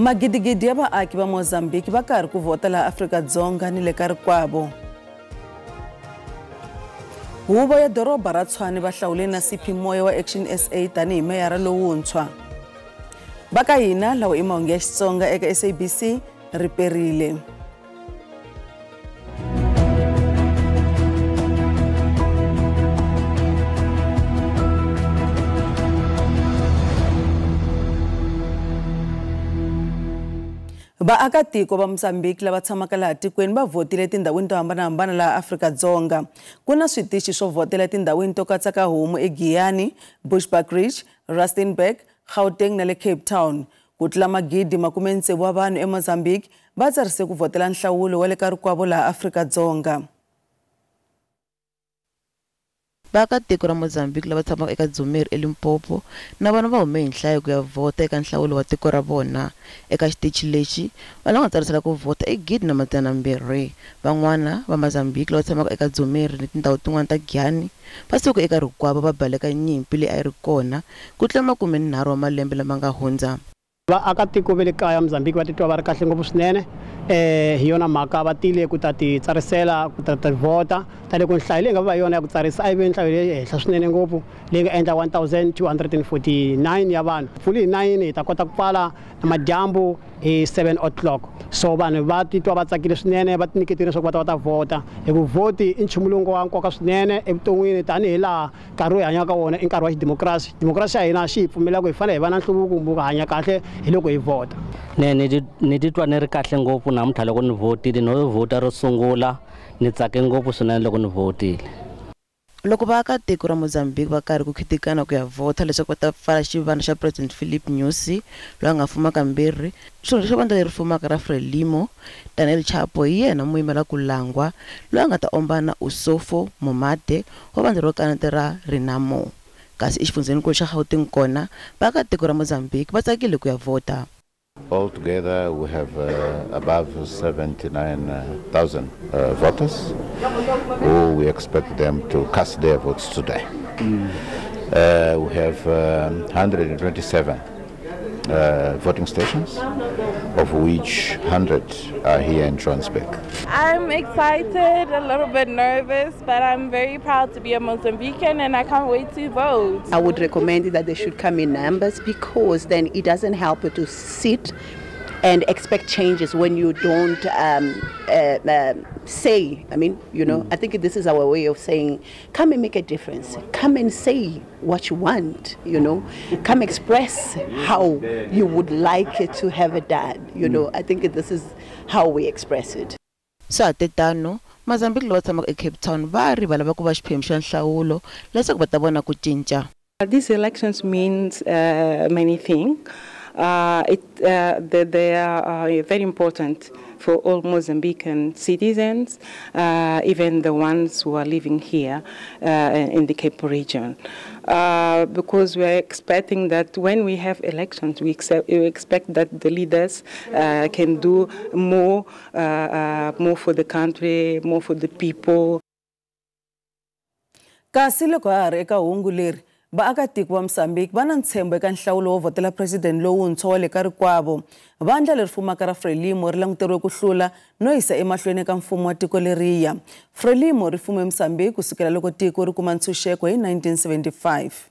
Magidigidi ya vaaki va Mozambique va karhi ku vhota laha Afrika-Dzonga ni le ka rikwavo. Huvo ya doroba ra Tshwane va hlawule na CP Moyo wa Action SA tanihi meyara lowuntshwa. Va ka hina lawa i mahungu ya Xitsonga eka SABC riperile. Vaakatiko va Mozambique lava tshamaka laha tikweni va vhotile etindhawini to hambanahambana laha Afrika-Dzonga. Ku na switichi swo vhotela etindhawini to katsa ka Homu eGiyani, Bushbuckridge, Rustenburg, Gauteng na le Cape Town. Ku tlula 60,000 wa vanhu eMozambique va tsarise ku vhotela nhlawulo wa le ka rikwavo laha Afrika-Dzonga. Vaakatiko ra Mozambique lava tshamaka eka Dzumeri eLimpopo na vona va hume hi nhlayo ku ya vhota eka nhlawulo wa tiko ra vona. Eka xitichi lexi va lava nga tsarisela ku vhota i 1,200. Van'wana va Mozambique lava tshamaka eka Dzumeri ni tindhawu tin'wana ta Giyani va suka eka rikwavo va baleka nyimpi leyi a yi ri kona ku tlula 30 wa malembe lama nga hundza. Vaakatiko va le kaya Mozambique va titwa va ri kahle ngopfu swinene. Hi yona mhaka va tile ku ta ti tsarisela ku ta vhota. Tani ku nhlayo leyi nga va yona ya ku tsarisa a yi ve nhlayo leyi henhla swinene ngopfu leyi nga endla 1249 ya vanhu. Pfuli hi 9 hi ta kota ku pfala madyambu hi 7 o'clock. So vanhu va titwa va tsakile swinene, va tinyiketile leswaku va ta va ta vhota. Hi ku vhoti i nchumu lowu nga wa nkoka swinene evuton'wini tanihi laha nkarhi lowu hi hanyaka wona i nkarhi wa xidemokirasi. Demokirasi ya hina xi hi pfumelela ku hi fanele hi va na nhluvuko kumbe ku hanya kahle hi loko hi vhota. Ni titwa ni ri kahle ngopfu namuntlha loko ni vhotile, no vhota ro sungula ni tsake ngopfu swinene loko ni vhotile. Loko vaakatiko ra Mozambique va karhi ku khitikana ku ya vhota leswaku va ta pfala xivandla xa President Philip Nyusi loyi a nga fuma kambirhi, xirho xa vandla leri fumaka ra Frelimo Daniel Chapo hi yena muyimela ku langwa loyi a nga ta ombana Usofo Momade wa vandla ro kaneta ra Renamo. Kasi exifundzhenikulu xa Gauteng kona vaakatiko ra Mozambique va tsakile ku ya vhota. Altogether, we have above 79,000 voters who we expect them to cast their votes today. We have 127 voting stations, of which 100 are here in Johannesburg. I'm excited, a little bit nervous, but I'm very proud to be a Mozambican and I can't wait to vote. I would recommend that they should come in numbers because then it doesn't help to sit and expect changes when you don't say, I mean, you know, I think this is our way of saying, come and make a difference. Come and say what you want, you know. Come express how you would like it to have it done, you know. I think this is how we express it. Swa tetano, Mozambique lava tshamaka eCape Town va ri va lava ku va xiphemu xa nhlawulo leswaku va ta vona ku cinca. These elections means many things. They are very important for all Mozambican citizens, even the ones who are living here in the Cape region. Because we are expecting that when we have elections, we expect that the leaders can do more, more for the country, more for the people. Kasi loko ha ri eka hungu leri, vaakatiko va Mozambique va na ntshembo eka nhlawulo wo vhotela president lowuntshwa wa le ka rikwavo. Vandla leri fumaka ra Frelimo ri languteriwe ku hlula no yisa emahlweni eka mfumo wa tiko leriya. Frelimo ri fume Mozambique kusukela loko tiko ri kuma ntshunxeko hi 1975.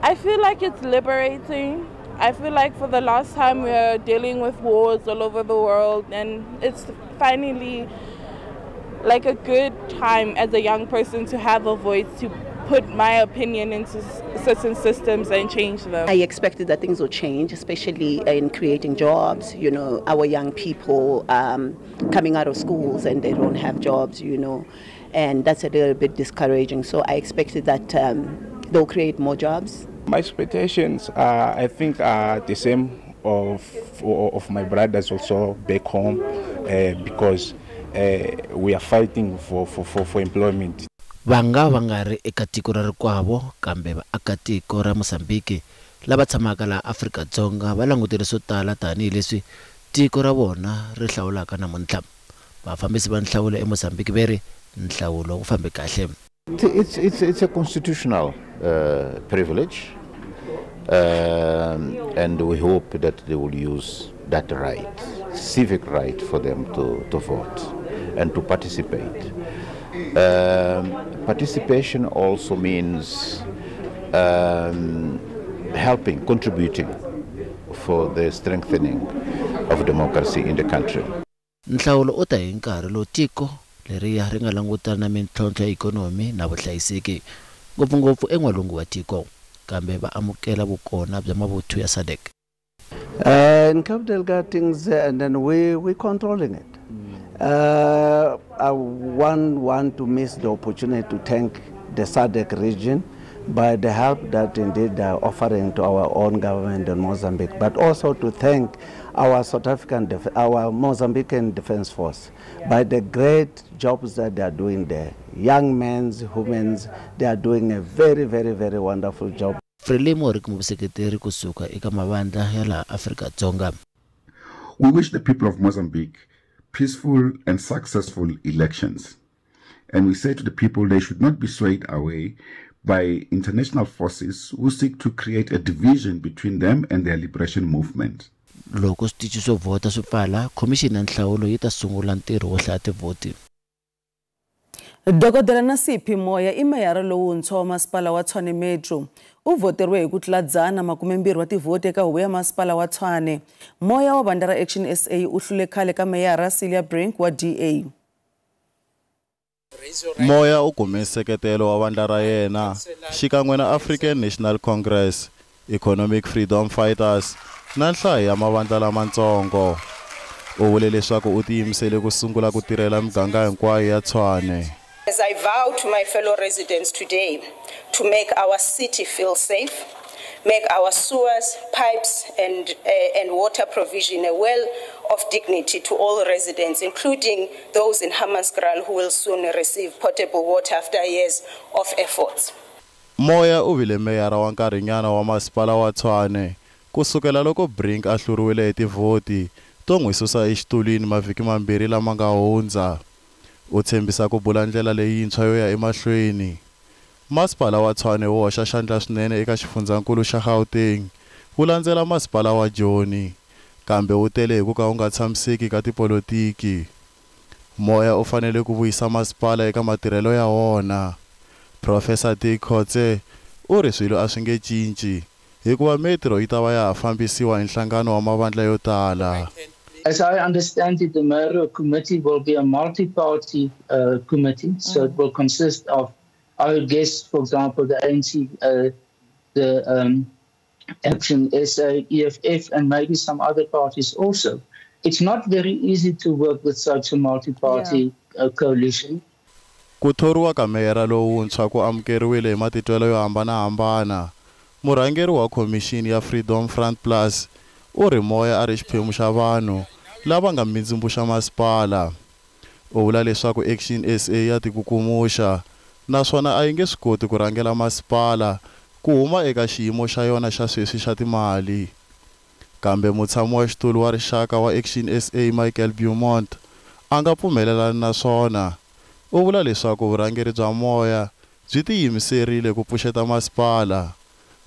I feel like it's liberating. I feel like for the last time we are dealing with wars all over the world, and it's finally like a good time as a young person to have a voice to put my opinion into certain systems and change them. I expected that things will change, especially in creating jobs, you know, our young people coming out of schools and they don't have jobs, you know, and that's a little bit discouraging. So I expected that they'll create more jobs. My expectations are, I think, are the same of my brothers also back home, because we are fighting for employment. Va nga va nga ri eka tiko ra rikwavo kambe vaakatiko ra Mozambique lava tshamaka laha Afrika-Dzonga va langutele swo tala tanihileswi tiko ra vona ri hlawulaka namuntlha. Vafambisi va nhlawulo eMozambique va ri nhlawulo wu fambe kahle. It's a constitutional privilege And we hope that they will use that right, civic right for them to vote and to participate. Participation also means helping, contributing for the strengthening of democracy in the country. Nhlawulo u ta hi nkarhi lowu tiko leriya ri nga langutana na mintlhontlho ya ikhonomi na vuhlayiseki, ngopfungopfu en'walungu wa tiko, kambe va amukela vukona bya mavuthu ya SADC. In Cabo Delgado things, and then we're controlling it. I won't want to miss the opportunity to thank the SADC region by the help that indeed they are offering to our own government in Mozambique, but also to thank our South African, our Mozambican Defense Force by the great jobs that they are doing there. Young men, women, they are doing a very, very, very wonderful job. Frelimo ri kuma vuseketeri kusuka eka mavandla ya laha Afrika-Dzonga. We wish the people of Mozambique peaceful and successful elections. And we say to the people they should not be swayed away by international forces who seek to create a division between them and their liberation movement. Loko switichi swo vhota swi pfala, khomixini ya nhlawulo yi ta sungula ntirho wo hlaya tivhoti. Dokodela Nasiphi Moya i meyara lowuntshwa wa masipala wa Tshwane Metro. U voteriwe hi ku tlula 120 wa tivhoti eka huvo ya masipala wa Tshwane. Moya wa vandla ra Action SA u hlule khale ka meyara Celia Brink wa DA. Moya u kume nseketelo wa vandla ra yena xikan'we na African National Congress, Economic Freedom Fighters na nhlayo ya mavandla lamatsongo. U vule leswaku u tiyimisele ku sungula ku tirhela miganga hinkwayo ya Tshwane. As I vow to my fellow residents today to make our city feel safe, make our sewers, pipes and water provision a well of dignity to all residents, including those in Hammanskraal who will soon receive potable water after years of efforts. Moya u vile meyara wa nkarhinyana wa masipala wa Tshwane kusukela loko Brink a hluriwile hi tivhoti to n'wi susa exitulwini mavhiki mambirhi lama nga hundza. U tshembisa ku bula ndlela leyintshwa yo ya emahlweni. Masipala wa Tshwane wu hoxa xandla swinene eka xifundzankulu xa Gauteng, wu landzela masipala wa Joni, kambe wu tele hi ku ka wu nga tshamiseki ka tipolotiki. Moya u fanele ku vuyisa masipala eka matirhelo ya wona. Professor Dick Kotze u ri swilo a swi nge cinci hikuva metro yi ta va ya ha fambisiwa hi nhlangano wa mavandla yo tala. As I understand it, the mayoral committee will be a multi-party committee, so it will consist of, I would guess, for example, the ANC, the Action SA, EFF, and maybe some other parties also. It's not very easy to work with such a multi-party coalition. Ku thoriwa ka meyara lowuntshwa ku amukeriwile hi matitwelo yo hambanahambana. Murhangeri wa khomixini ya Freedom Front Plus u ri Moya a ri xiphemu xa vanhu lava nga mbindzimbuxa masipala. U vula leswaku Action SA ya tikukumuxa naswona a yi nge swi koti ku rhangela masipala ku huma eka xiyimo xa yona xa sweswi xa timali. Kambe mutshami wa xitulu wa rixaka wa Action SA Michael Beaumont a nga pfumelelani na swona. U vula leswaku vurhangeri bya Moya byi tiyimiserile ku pfuxeta masipala.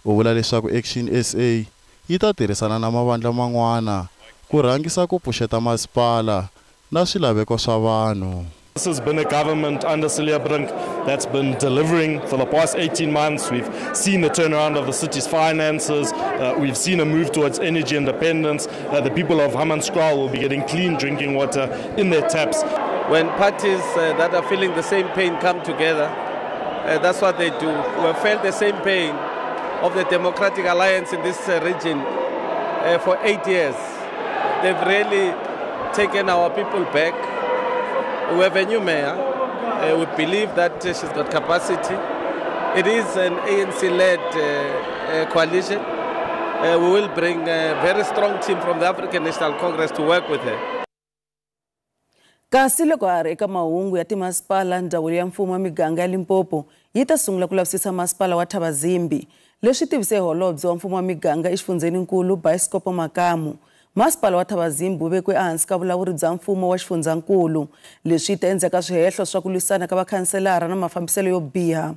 U vula leswaku Action SA yi ta tirhisana na mavandla man'wana ku rhangisa ku pfuxeta masipala na swilaveko swa vanhu. This has been a government under Celia Brink that's been delivering for the past 18 months. We've seen the turnaround of the city's finances. We've seen a move towards energy independence. The people of Hammanskraal will be getting clean drinking water in their taps. When parties that are feeling the same pain come together, that's what they do. We have felt the same pain of the Democratic Alliance in this region for 8 years. They've really taken our people back. We have a new mayor. We believe that she's got capacity. It is an ANC-led coalition. We will bring a very strong team from the African National Congress to work with her. Kasi loko a ri eka mahungu ya timasipala, ndzawulo ya mfumo wa miganga ya Limpopo yi ta sungula ku lavisisa masipala wa Thabazimbi. Leswi tivise holobye wa mfumo wa miganga exifundzheninkulu Basikopo Makamu. Masipala wa Thabazimbi wu vekiwe ehansi ka vulawuri bya mfumo wa xifundzankulu. Leswi ta endzhaku ka swihehlo swa ku lwisana ka vakhanselara na mafambiselo yo biha.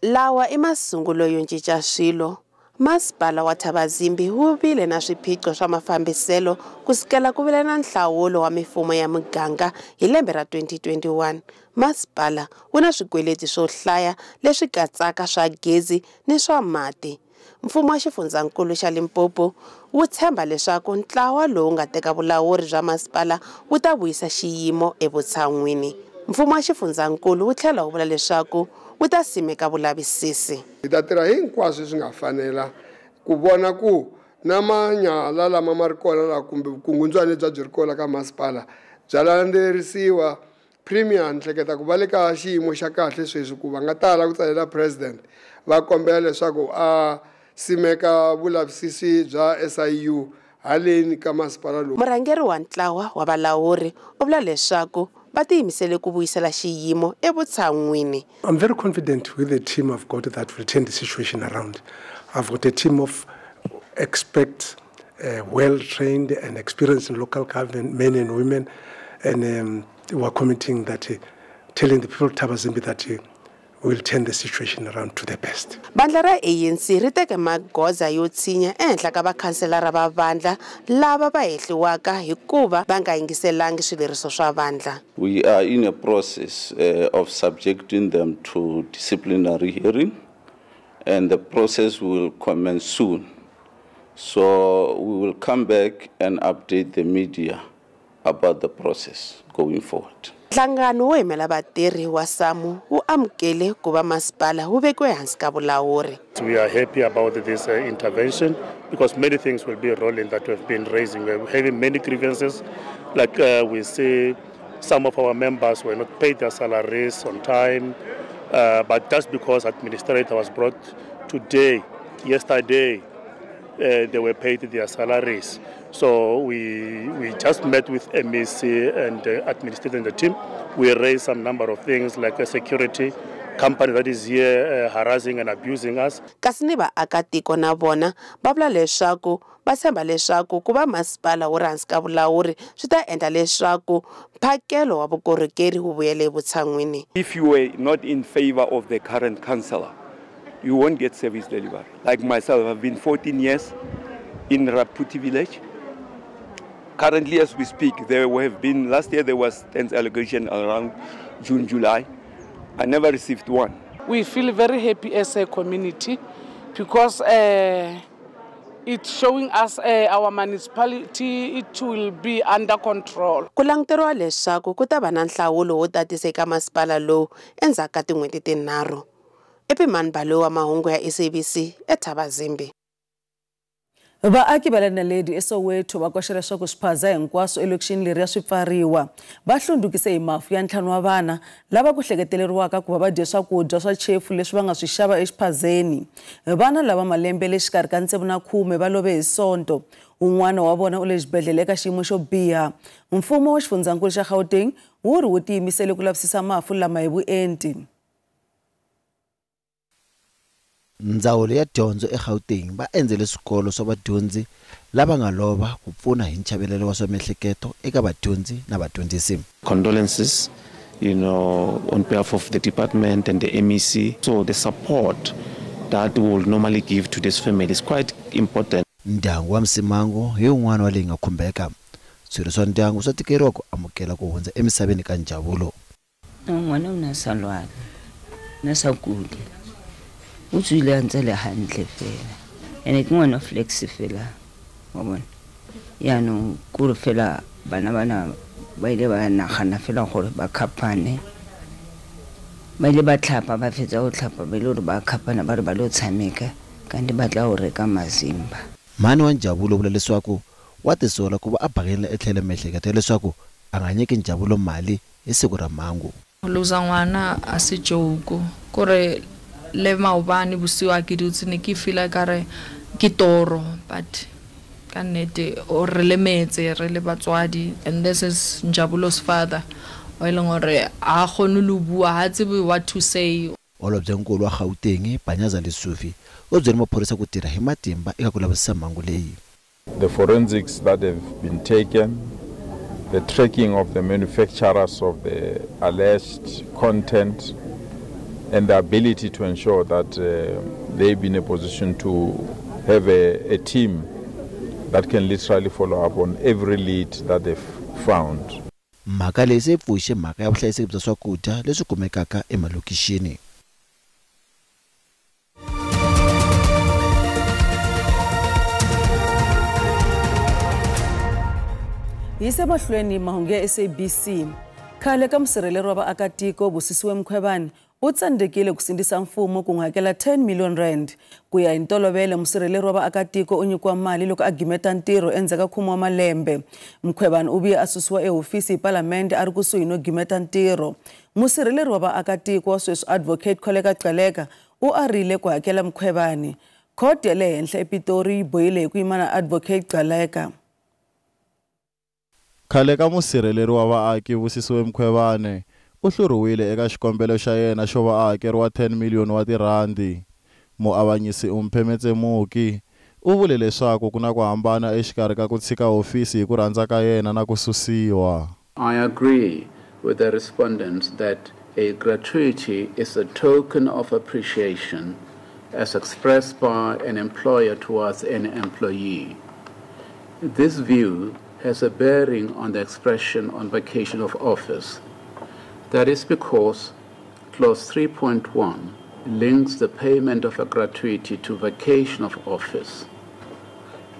Lawa i masungulo yo cinca swilo. Masipala wa Thabazimbi wu vile na swiphiqo swa mafambiselo kusukela ku vile na nhlawulo wa mifumo ya miganga hi lembe ra 2021. Masipala wu na swikweleti swo hlaya leswi katsaka swa gezi ni swa mati. Mfumo wa xifundzankulu xa Limpopo wu tshemba leswaku ntlawa lowu nga teka vulawuri bya masipala wu ta vuyisa xiyimo evutshan'wini. Mfumo wa xifundzankulu wu tlhela wu vula leswaku wu ta simeka vulavisisi. Hi ta tirha hinkwaswo swi nga fanela ku vona ku na manyala lama ma ri kona laha kumbe vukungundzwana lebyi byi ri kona ka masipala bya landzelerisiwa. Premier ni hleketa ku va le ka xiyimo xa kahle sweswi ku va nga tala ku tsalela president va kombela leswaku a simeka vulavisisi bya SIU haleni ka masipala lowu. Murhangeri wa ntlawa wa valawuri u vula leswaku va tiyimisele ku vuyisela xiyimo evutshan'wini. I'm very confident with the team I've got that will turn the situation around. I've got a team of experts, well-trained and experienced in local government, men and women, and we are committing that, telling the people of Thabazimbi that we will turn the situation around to the best. Vandla ra ANC ri teke magoza yo tshinya ehenhla ka vakhanselara va vandla lava va hehliwaka hikuva va nga yingiselangi swileriso swa vandla. We are in a process of subjecting them to disciplinary hearing, and the process will commence soon. So we will come back and update the media about the process going forward. Nhlangano wo yimela vatirhi wa SAMU wu amukele ku va masipala wu vekiwe hansi ka vulawuri. We are happy about this intervention because many things will be rolling that we've been raising. We're having many grievances, like we see some of our members were not paid their salaries on time, but just because administrator was brought today, yesterday, they were paid their salaries. So we just met with MEC and administrator and the team. We raised some number of things like a security company that is here harassing and abusing us. Kasi ni vaakatiko na vona va vula leswaku va tshemba leswaku ku va masipala wu ri hansi ka vulawuri swi ta endla leswaku mphakelo wa vukorhokeri wu vuyela evutshan'wini. If you were not in favor of the current councillor, you won't get service delivery. Like myself, I've been 14 years in Raputi village. Currently, as we speak, there have been, last year there was tense allegation around June, July. I never received one. We feel very happy as a community because it's showing us our municipality, it will be under control. Ku languteriwa leswaku ku ta va na nhlawulo wo tatisa eka masipala lowu endzhaku ka tin'hweti tinharhu. Epimani Balo wa mahungu ya SABC eThabazimbi. Vaaki va le Naledi eSoweto va koxa leswaku swiphaza hinkwaswo elokixini leriya swi pfariwa. Va hlundzukise hi mafu ya 5 wa vana lava ku hleketeleriwaka ku va va dye swakudya swa chefu leswi va nga swi xava exiphazeni. Vana lava malembe le xikarhi ka 6 na 10 va love hi Sonto. Un'wana wa vona u le xibedhlele eka xiyimo xo biha. Mfumo wa xifundzankulu xa Gauteng wu ri wu tiyimisele ku lavisisa mafu lama hi vuenti. Ndzawulo ya dyondzo eGauteng va endzele swikolo swa vadyondzi lava nga lova ku pfuna hi nchavelelo wa swa miehleketo eka vadyondzi na vadyondzisi. Condolences, on behalf of the department and the MEC. So the support that we will normally give to this family is quite important. Ndyangu wa Msimango hi wun'wana wa leyi nga khumbeka. Swirho swa ndyangu swa tikeriwa ku amukela ku hundza emisaveni ka Njabulo. N'wana u na sa lwala, na sa kuli. O tswile a ntse le hantle fela. Ene ke ngwana flex fela. Wa bona. Yaanong kore fela bana bana ba ile ba nagana fela gore ba khapane. Ba ile ba tlhapa ba fetsa go tlhapa ba ile gore ba khapana ba re ba lo tshameka kanti ba tla go reka mazimba. Mhani wa Njabulo vula leswaku wa tisola ku va a bakanyela etlhelo miehleketo ya leswaku a nga nyiki Njabulo mali hi siku ra mhangu. Go losa ngwana a se joke kore le maobane bosigo a ke dutse ne ke feel ka re ke toro, but ka nnete o re lemetse re le batswadi, and this is Njabulo's father o e leng gore a kgone le bua, ha tsebe what to say. Holobyenkulu wa Gauteng Panyaza Lesufi u byele maphorisa ku tirha hi matimba eka ku lavisisa mhangu leyi. The forensics that have been taken, the tracking of the manufacturers of the alleged content, and the ability to ensure that they be in a position to have a team that can literally follow up on every lead that they've found. Mhaka leyi se pfuxe mhaka ya vuhlayiseki bya swakudya leswi kumekaka emalokixini. Yise mahlweni mahungu ya SABC. Khale ka musirheleri wa vaakatiko Busisiwe Mkhwebane u tsandzekile ku sindzisa mfumo ku n'wi hakela 10 million rand. Ku ya hi ntolovelo musirheleri wa vaakatiko u nyikiwa mali loko a gimeta ntirho endzhaku ka 10 wa malembe. Mkhwebane u vuye a susiwa ehofisi hi palamende a ri kusuhi no gimeta ntirho. Musirheleri wa vaakatiko wa sweswi Advocate Kholeka Gcaleka u arile ku hakela Mkhwebane. Khoto ya le henhla ePitori yi bohile hi ku yima na Advocate Gcaleka. Khale ka musirheleri wa vaaki Busisiwe Mkhwebane u hluriwile eka xikombelo xa yena xo va a hakeriwa 10 million wa tirhandi. Muavanyisi Omphemetse Mooki u vule leswaku ku na ku hambana exikarhi ka ku tshika hofisi hi ku rhandza ka yena na ku susiwa. I agree with the respondents that a gratuity is a token of appreciation as expressed by an employer towards an employee. This view has a bearing on the expression on vacation of office. That is because Clause 3.1 links the payment of a gratuity to vacation of office.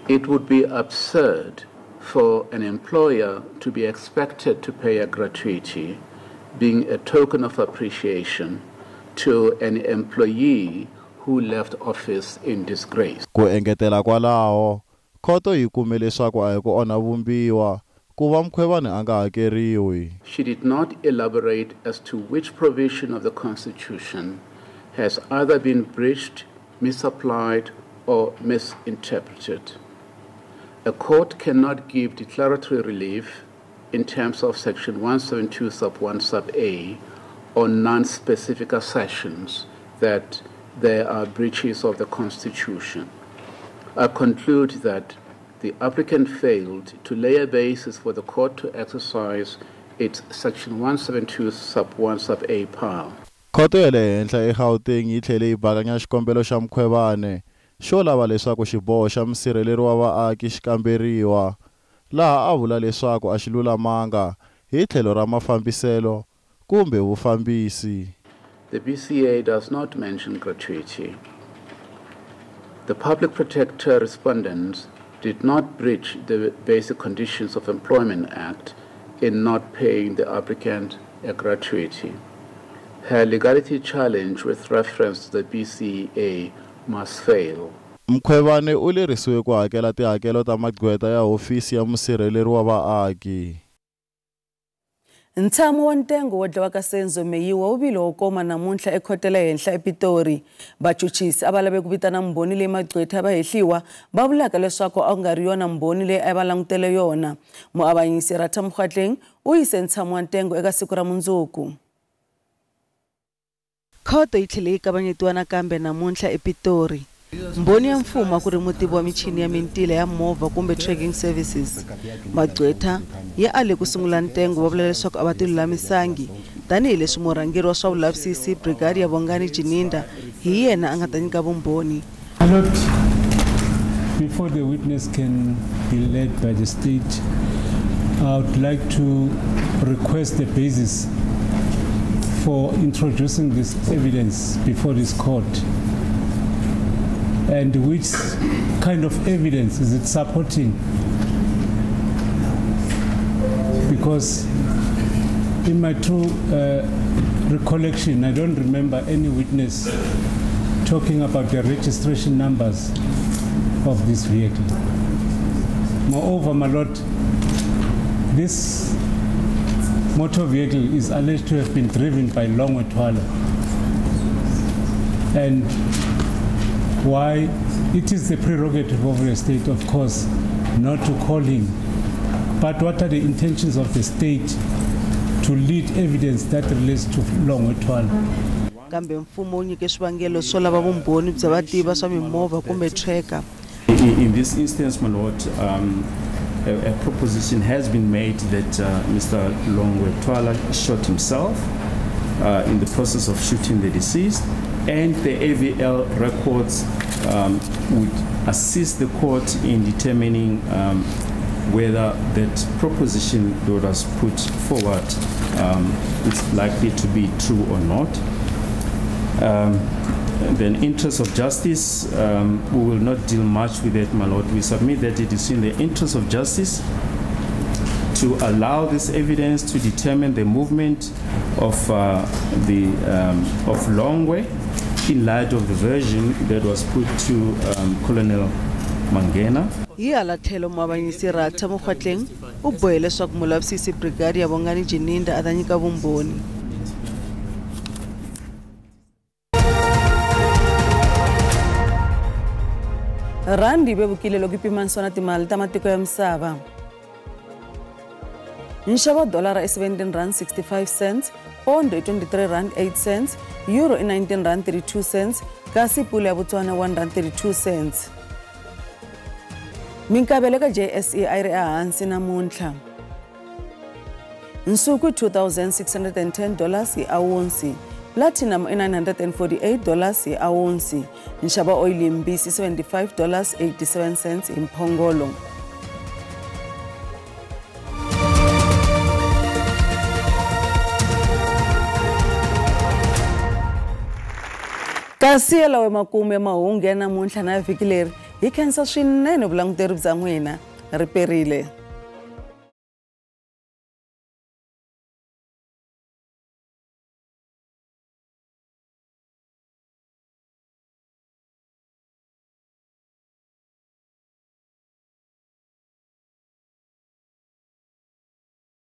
It would be absurd for an employer to be expected to pay a gratuity, being a token of appreciation, to an employee who left office in disgrace. Ku engetela kwalaho, khoto yi kume leswaku a hi ku onha vumbiwa ku va Mkhwebane a nga hakeriwi. She did not elaborate as to which provision of the Constitution has either been breached, misapplied, or misinterpreted. A court cannot give declaratory relief in terms of Section 172 sub 1 sub A on non-specific assertions that there are breaches of the Constitution. I conclude that the applicant failed to lay a basis for the court to exercise its Section 172 sub 1 sub A power. Khoto ya le henhla eGauteng yi tlhele yi bakanya xikombelo xa Mkhwebane xo lava leswaku xiboho xa musirheleri wa vaaki xi kamberiwa, laha a vula leswaku a xi lulamanga hi tlhelo ra mafambiselo kumbe vufambisi. The BCA does not mention gratuity. The public protector respondents did not breach the Basic Conditions of Employment Act in not paying the applicant a gratuity. Her legality challenge with reference to the BCA must fail. Mkhwebane u lerisiwe ku hakela tihakelo ta magqweta ya hofisi ya musirheleri wa vaaki. Ntshamo wa ntengo wo dlawa ka Senzo Meyiwa wu vile wo koma namuntlha ekhoto le henhla ePitori. Vachuchisi a va lave ku vitana mbhoni leyi magqwetha va hehliwa va vulaka leswaku a ku nga ri yona mbhoni leyi a va langutele yona. Muavanyisi Ratha Mokgoatlheng u yise ntshamo wa ntengo eka siku ra mundzuku. Khoto yi tlhele yi kavanyetiwa nakambe namuntlha ePitori. Mbhoni ya mfumo a ku ri mutivi wa michini ya mintila ya movha kumbe tracking services. Magqwetha ya ale ku sungula ntengo va vula leswaku a va tilulamisangi tanihileswi murhangeri wa swa vulavisisi Brigadier Bongani Jininda hi yena a nga ta nyika vumbhoni. Before the witness can be led by the state, I would like to request the basis for introducing this evidence before this court. And which kind of evidence is it supporting? Because in my true recollection, I don't remember any witness talking about the registration numbers of this vehicle. Moreover, my lord, this motor vehicle is alleged to have been driven by Longwe Twala. And why it is the prerogative of the state, of course, not to call him. But what are the intentions of the state to lead evidence that relates to Longwe Twala? Kambe mfumo wu nyike swivangelo swo lava vumbhoni bya vativi swa mimovha kumbe tracker. In this instance, my lord, a proposition has been made that Mr. Longwe Twala shot himself. in the process of shooting the deceased, and the AVL records would assist the court in determining whether that proposition that was put forward is likely to be true or not. Then interest of justice, we will not deal much with it, my lord. We submit that it is in the interest of justice to allow this evidence to determine the movement of of Longwe in light of the version that was put to Colonel Mangena. Hi hala tlhelo muavanyisi Ratha Mokgoatlheng u bohe leswaku mulavisisi Brigadier Bongani Gininda a ta nyika vumbhoni. Randi yi vevukile loko yi pimanisiwa na timali ta matiko ya misava. Nxavo wa dolara i 17 rand 65 cents, pondo i 23 rand 8 cents, euro i 19 rand 32 cents, kasi pula ya Botswana 1 rand 32 cents. Minkavelo eka JSE a yi ri ehansi namuntlha. Nsuku $2,610 hi awunsi, platinum i $948 hi awunsi, nxavo wa oyili yimbisi $75.87 hi mphongolo. Kasi yalawa makumu ya mahungu ya namuntlha na vhiki leri hi khensa swinene vulanguteri bya n'wina ri perile.